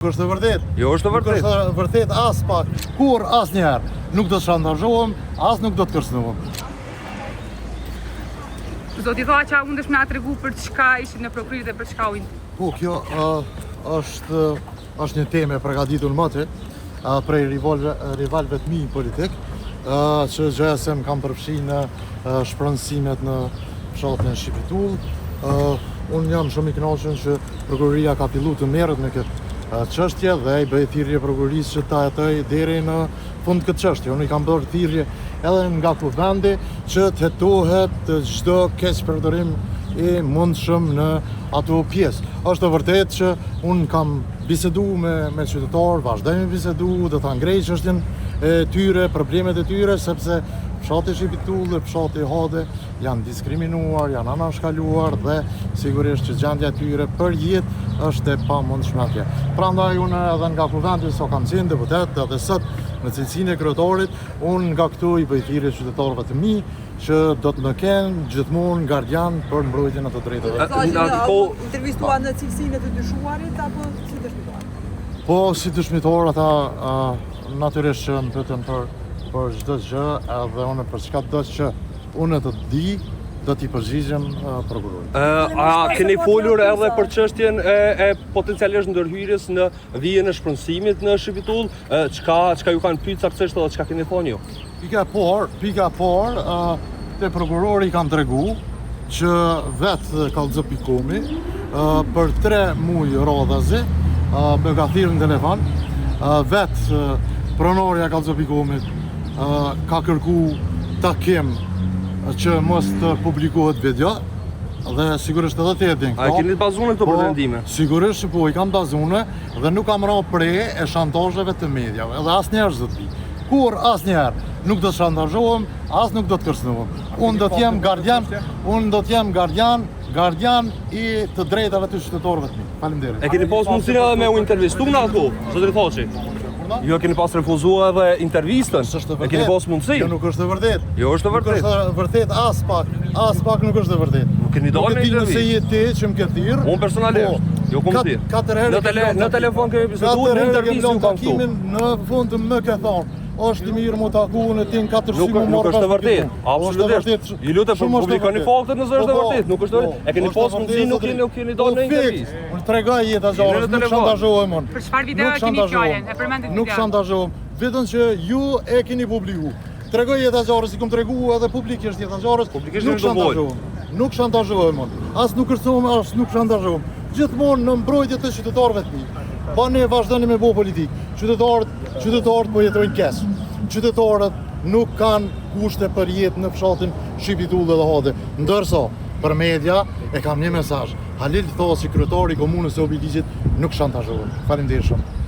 Nuk është e vërtetë. Jo, është e vërtetë. Nuk është e vërtetë aspak. Kurrë asnjëherë. Nuk do të shantazhohem, as nuk do të kërcënohem. Zoti Thaçi, a mundesh me na tregu për çka ishit në prokurori dhe për çka u Po, kjo uh, është është një temë e përgatitur më të uh, prej rivalëve rivalëve të mi politik, uh, që gjoja se më kanë përfshi në uh, shpronësimet në fshatin Shipitull. Uh, unë jam shumë i kënaqur që Prokuroria ka fillu të merret me këtë çështje dhe i bëj thirrje prokurorisë që ta hetojë deri në fund këtë çështje. Unë i kam bërë thirrje edhe nga kuvendi që të hetohet çdo keqpërdorim i mundshëm në ato pjesë. Është e vërtetë që unë kam bisedu me, me qytetarë, vazhdoj me bisedu, do ta ngrej çështjen e tyre, problemet e tyre, sepse fshati Shipitull dhe fshati Hade janë diskriminuar, janë anashkaluar dhe sigurisht që gjendja e tyre për jetë është e pamundshme atje. Prandaj unë edhe nga kuvendi sa kam qenë deputet edhe sot në cilësinë e kryetarit, unë nga këtu i bëj thirrje qytetarëve të mi që do të më kenë gjithmonë gardian për mbrojtjen e të drejtave. Në atë kohë intervistua në cilësinë e të dyshuarit apo si dëshmitar? Po si dëshmitar ata natyrisht që më pyetën për për çdo gjë edhe unë për çka do që Unë të di, do t'i përgjigjem prokurorit. A keni folur edhe për çështjen e, e potencialisht ndërhyrjes në vijën e shpronësimit në Shipitull? Çka çka ju kanë pyet saktësisht edhe çka keni thonë ju? Pika e parë, pika e parë, te prokurori i kam tregu që vetë Kallxo pikë komi për 3 muaj radhazi më ka thirrë në telefon, vetë pronarja e Kallxo pikë komit ka kërku takim që mos të publikohet video dhe sigurisht edhe ti e din këto. A keni të bazume këto po, pretendime? Sigurisht që po, i kam bazume dhe nuk kam ra pre e shantazheve të mediave, edhe asnjëherë s'do të bi. Kurrë asnjëherë nuk do të shantazhohem, as nuk do të kërcënohem. Unë do të jem gardian, unë do të jem gardian, gardian i të drejtave të qytetarëve të mi. Faleminderit. E keni pas mundësinë edhe me u intervistu në atë kohë, zotëri Thaçi? Ju e keni pas refuzuar edhe intervistën. S'është e vërtetë. E keni pas mundësinë. Jo, nuk është e vërtetë. Jo, është e vërtetë. Nuk është e vërtetë aspak, aspak nuk është e vërtetë. Nuk keni dalë në intervistë. Nuk e di nëse je ti që më ke thirrë. Unë personalisht. Po, jo kom thirrë. Katër herë në tele, në telefon kemi biseduar, në intervistë ju kam takimin në fund më ke thonë. Është mirë mu taku në tin katër sy mu Nuk është e vërtetë. Absolutisht. Ju lutem po publikoni faktet nëse është e po, vërtetë, nuk është e vërtetë. E keni po, pas mundësinë, nuk keni nuk keni dalë në intervistë. Unë tregoj jeta gjallë, nuk shantazhohem unë. Për çfarë video e keni fjalën? E përmendët videon. Nuk shantazhohem. Vetëm që ju e keni publiku. Tregoj jeta gjallë, si kum tregu edhe publikisht jeta gjallë. Nuk shantazhohem. Nuk shantazhohem unë. As nuk kërcënohem, as nuk shantazhohem. Gjithmonë në mbrojtje të qytetarëve të mi. Pa ne vazhdoni me bo politikë. Qytetarët, qytetarët po jetojnë keq. Qytetarët nuk kanë kushte për jetë në fshatin Shipitull dhe Hade. Ndërsa, për media, e kam një mesazh. Halil Thaçi, kryetari i komunës së Obiliqit, nuk shantazhohet. Faleminderit shumë.